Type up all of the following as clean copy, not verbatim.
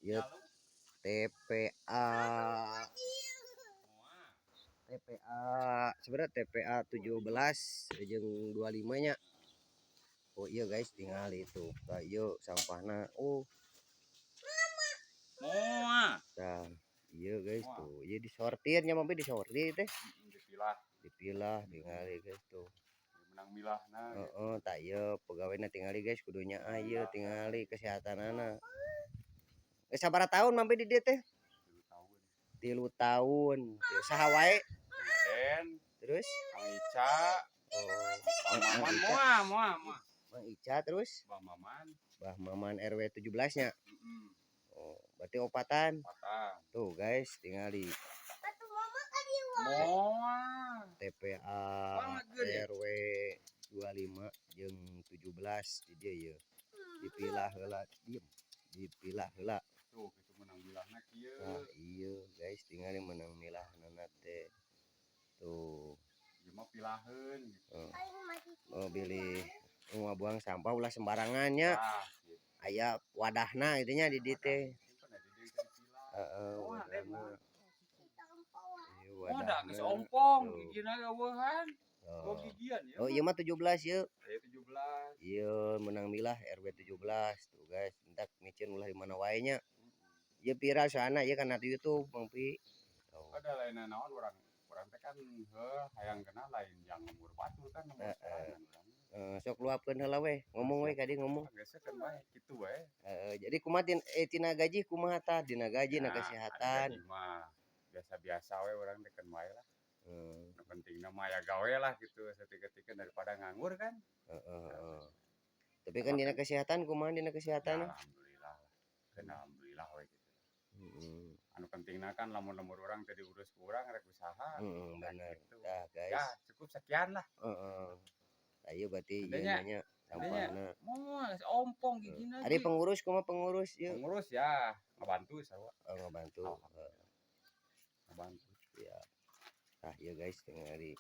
Ieu TPA, TPA sebenarnya TPA 17 jeung 25 nya. Oh iya guys, tingali itu. Tah, ieu sampahna. Oh, Moal. Tah iya guys tuh. Ieu disortir nya, mampi disortir teh. Dipilah. Dipilah, tingali guys tuh. Menang milahna. Heeh, tah ieu pegawainya, tingali guys, kudunya ah ieu tingali kesehatanana. Geus sabaraha tahun mampi di dieu teh? 3 tahun. 3 tahun. Saha wae? Den, Terus? Kang Ica, Oh, Bang Mang Maman. Ica. Moal, moal, moal. Mang Ica, terus? Bang Maman. Bah Maman RW 17 nya. Heeh. Oh, berarti opatan. Patah. Tuh guys, tingali. Moal. TPA Banget gede. RW 25 jeung 17 di dieu ye. Dipilah heula, diem. Dipilah heula. Tuh, kitu menang milahna kieu. Nah, iya guys, tingali menang milahna teh. Tuh. Ieu mah pilaheun gitu. Oh, oh bilih buang sampah ulah sembarangannya. Tah, gitu. Aya wadahna gitu nya di dieu teh. Simpen di dieu teh dipilah. Heeh, Moal, Den, wadahna. Moal. Ieu Oh, da geus wadahna. ompong, Tuh. gigina eueuhan. Oh, Oh. gigian ya. Oh, ieu mah 17 ye. Aya 17. Ieu menang milah RW 17 tuh guys. Entak miceun ulah di mana wae nya. Ieu viral soalna ieu kana di YouTube, Bang Pi. Tuh. Ada lain naon, urang urang teh kan heuh hayang kena lain yang ngembur batur kan, ngembur sorangan urang. Eh, sok luapkeun heula we, ngomong we ka dieu ngomong. Geus kan bae kitu we. Heeh, jadi kumaha tina gaji kumaha tah? Dina gaji na Nah, kesehatan. Ari gaji mah biasa-biasa we, urang teh keun wae lah. Nu pentingna mah aya gawe lah gitu saeutik-eutikeun daripada nganggur kan. Heeh. Tapi kan dina kesehatan kumaha, dina Ya, kesehatan? alhamdulillah lah. Keun alhamdulillah we gitu. Anu pentingna kan lamun lembur urang teh diurus ku urang rek usaha. Heeh, Nah, bener. gitu. Tah guys. Ya, cukup sekian lah. Heeh. Tah ieu berarti ieu Adanya. nanya Adanya. sampahna. Moal geus ompong gigina Ari ge. Pengurus kumaha, pengurus ieu? Pengurus ya ngebantu sarua. Oh, ngebantu. Alhamdulillah. Heeh. Ngebantu. Iya. Tah ieu guys, tingali.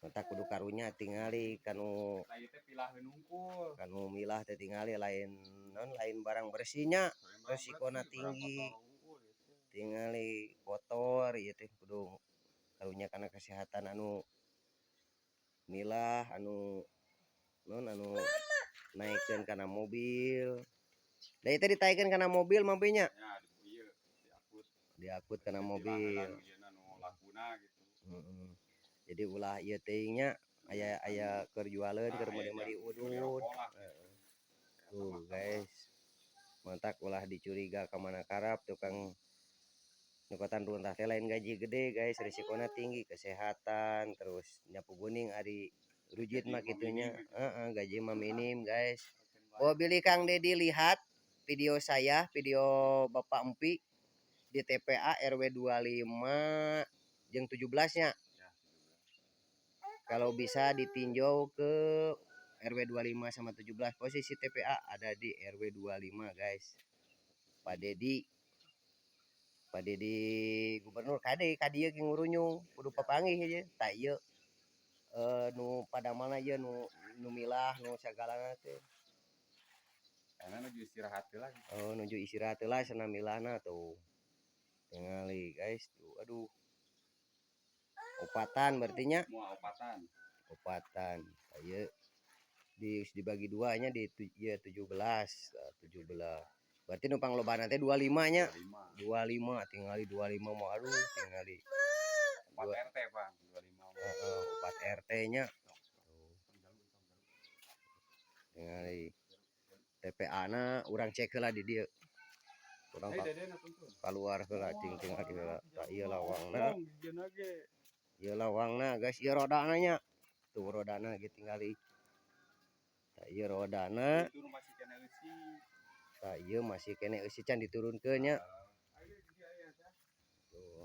Matak kudu karunya tingali kanu Nah, ieu teh pilaheun hungkul. Kanu milah teh tingali lain non lain barang bersihnya, Lain barang resikona bersih, barang tinggi. Kotor hungkul ieu teh. Tingali kotor ieu teh, kudu karunya kana kesehatan anu milah, anu non anu naikkeun kana mobil. Da ieu teh ditaekkeun kana mobil mampi nya. Ya, di ieu diangkut. Diangkut kana Dipilah mobil. Heula nu ieuna nu lakuna gitu. Heeh. Jadi ulah ieu teuing nya, aya aya keur jualeun, Nah, keur aya meuli-meuli jang meuli udud. rokok lah gitu. Heeh. Ya, Tuh tambah-tambah. Guys. Matak ulah dicuriga ka mana karap tukang nyokotan runtah teh lain gaji gede guys, risikona tinggi, kesehatan, terus nyapu guning ari rujit Gaji mah mah kitu nya. minim gitu. Heeh, gaji mah minim guys. Oh, bilih Kang Dedi lihat video saya, video Bapak Empi di TPA RW 25 jeung 17 nya. Ya, 17. Kalau bisa ditinjau ke RW 25 sama 17, posisi TPA ada di RW 25 guys. Pak Dedi, Pak Dedi Gubernur kade ka dieu ge ngurunyung kudu papanggih ieu. Tah ieu nu padamelna ieu nu nu milah nu sagalana teh. Karena nuju istirahat heula gitu. Oh, nuju istirahat heula cenah milahna tuh. Tingali guys tuh, aduh. Opatan berarti nya. Moal, opatan. Opatan. Ieu di dibagi dua nya di ieu 17, 17. Berarti nu panglobana teh 25 nya. 25. 25, tingali 25 mah, aduh, tingali. 4 RT, Bang, 25. Heeh, 4 RT nya. Tuh. Tingali TPA na urang cek heula di dieu. Urang Hey, Dede na tuntun. Keluar heula cing, tingali heula. Tah ieu lawangna. Ompong gigina ge. Ieu lawangna guys, ieu rodana nya. Tuh rodana ge tingali. Tah ieu rodana. Itu nu masih keneh eusi. Tah ieu masih keneh eusi, can diturunkeun nya. Ayo di dieu aya tah. Tuh.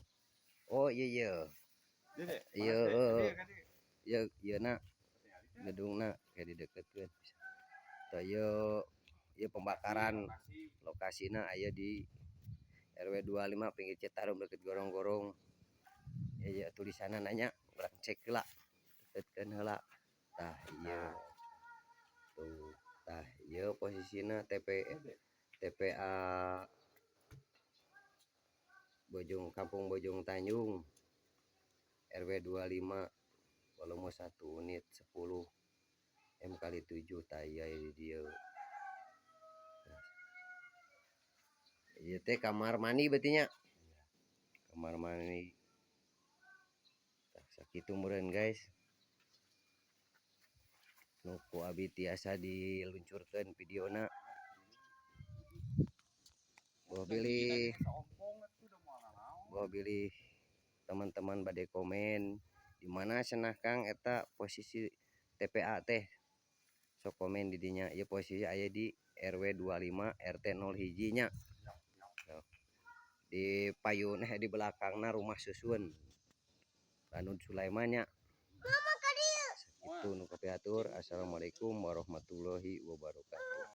Oh iya iya. Dede, Iya, panas, Dek. heeh. Ka dieu, ka dieu. Ieu ieu na Tingali teh. Gedungna kayak dideketkeun. Tah ieu ieu pembakaran. Lokasi. Lokasina aya di RW 25 pinggir Citarum deket gorong-gorong. Ya ya tulisanna nanya urang cek heula. Deketkeun heula. Tah ieu. Tuh, tah ieu posisina TP TPA Bojong, Kampung Bojong Tanjung, RW 25, volume 1 unit 10 M kali 7. Taya di dieu. Nah, ieu teh kamar mandi berarti nya, kamar mandi. Tah, sakitu meureun, guys, nu ku abi tiasa diluncurkeun videona. Boh bilih boh bilih teman-teman bade komen di mana cenah, Kang, eta posisi TPA teh, sok komen di dinya. Ieu posisi aya di RW 25 RT 01 nya, di payun, eh, di belakangna rumah susun Lanud Sulaiman nya. Itu nu kapihatur. Assalamualaikum warahmatullahi wabarakatuh.